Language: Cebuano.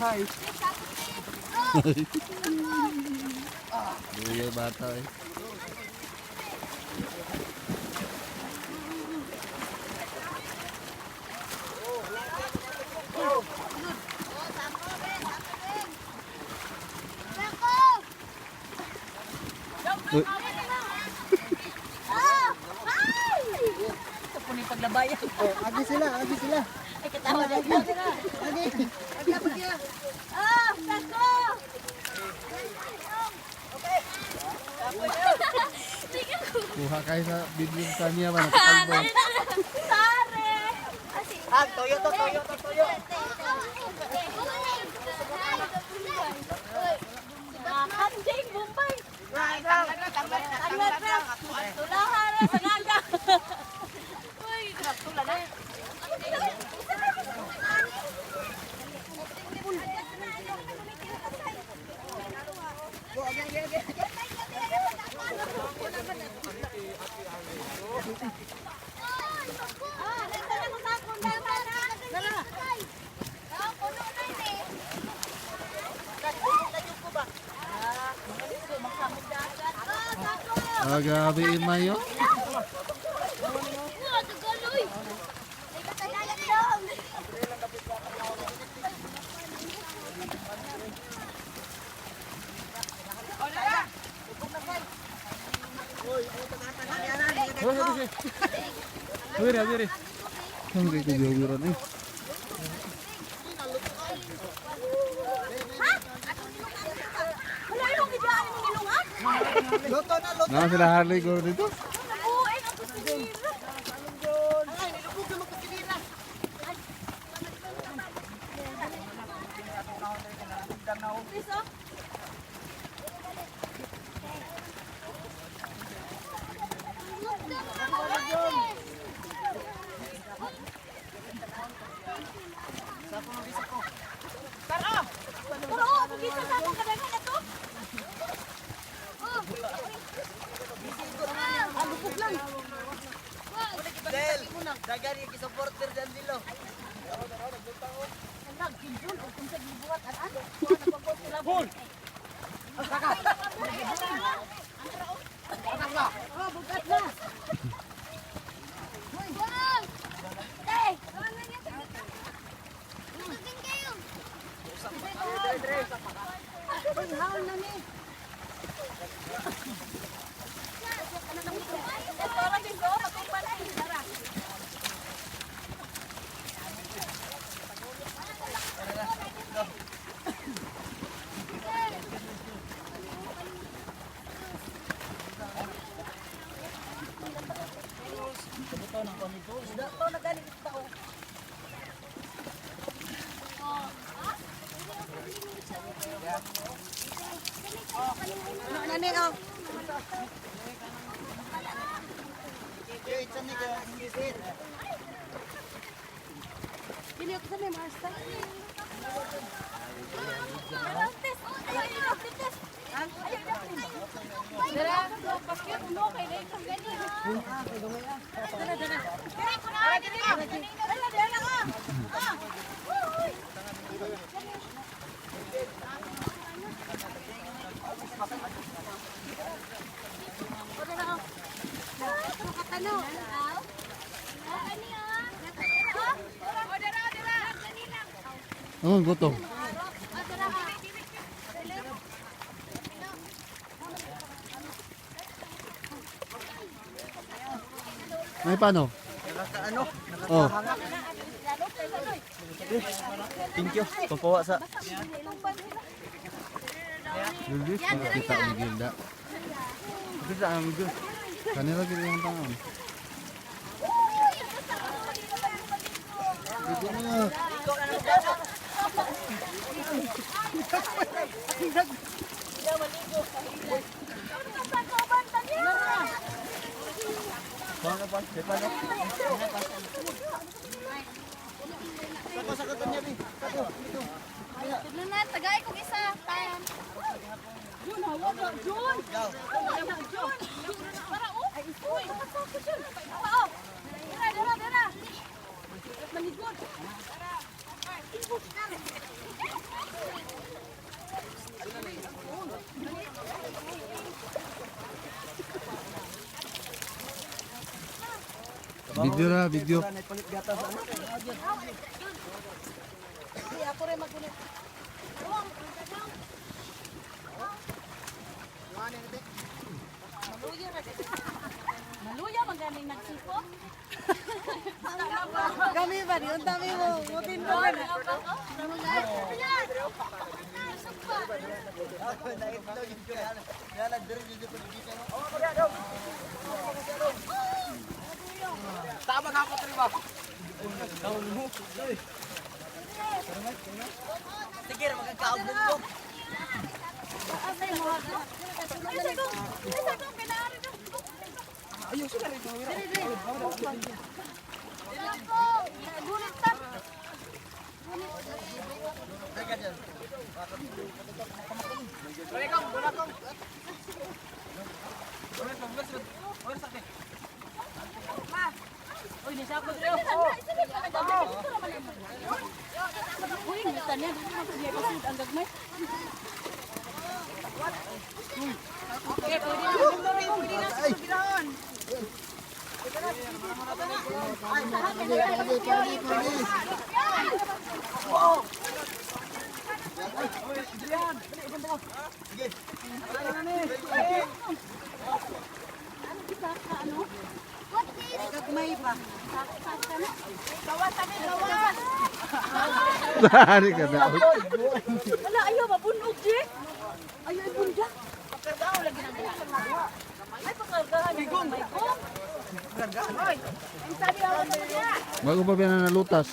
Hi. Duyay bata eh. Uy. Ito po ni paglabayan. Oh, agi sila, agi sila. Ay, katawa na. Agi. Ah, sako! Kuha kayo sa video kanya ba nakakalbo. Sare! Ah, toyo to, toyo to, toyo. Kanding, Bombay! Tanglat na! Tulahan na sa naga! Uy, tula na. Ah, grabe imay oh. Wiri, wiri. Ang kay kubiran eh. Wala yung gidaan mong ilungan? Loto na, loto. Naa sila Harley go dito. Nabuin ang kusinira. Ay, nilubog na magkusinira. Please, oh. Pero oh, bugisa sa akong kadaghan na to. Ah, lubog lang. Del, dagan yung supporter dyan dilo. Para din ko, pagkumpalay. Tara. Ito na galing ito tao. Ano na ni oh? Dili ako sa may master. Dara, bakit mo kay dai kang gani. Dara, dara. Dara ko na, dara. Dara, dara ka. Ah. Uy. Katano. Oh, gutom. May paano? Nakakaano? Oh, Thank you. Papawa sa Lulus, kita ni Gilda. Kita ang good. Kanila gid yung tangon. Dito na. Saipan. Sako, sako, tanya, bi. Sako, dito. Tudlunan, tagay kong isa. Tayan. Jun, hawa ba? Jun! Jun! Para, oh! Ay, uy! Sako, Jun! Oh! Dara, dara, dara! Manigod! Video na, video. Palit gatas ano? Ako rin magulit. Maluya, magaling nagsipot. Kami ba? Ang dami mo. Mutin mo na. Sige, magkakaabot ko. Uy, ngita niya. Ang gagmay. Gagmay pa. Dari ka na. Wala, ayaw, mabunog, Jek. Ayaw, ibunda. Ay, pakargahan. May ko. Bago pa ba na nalutas?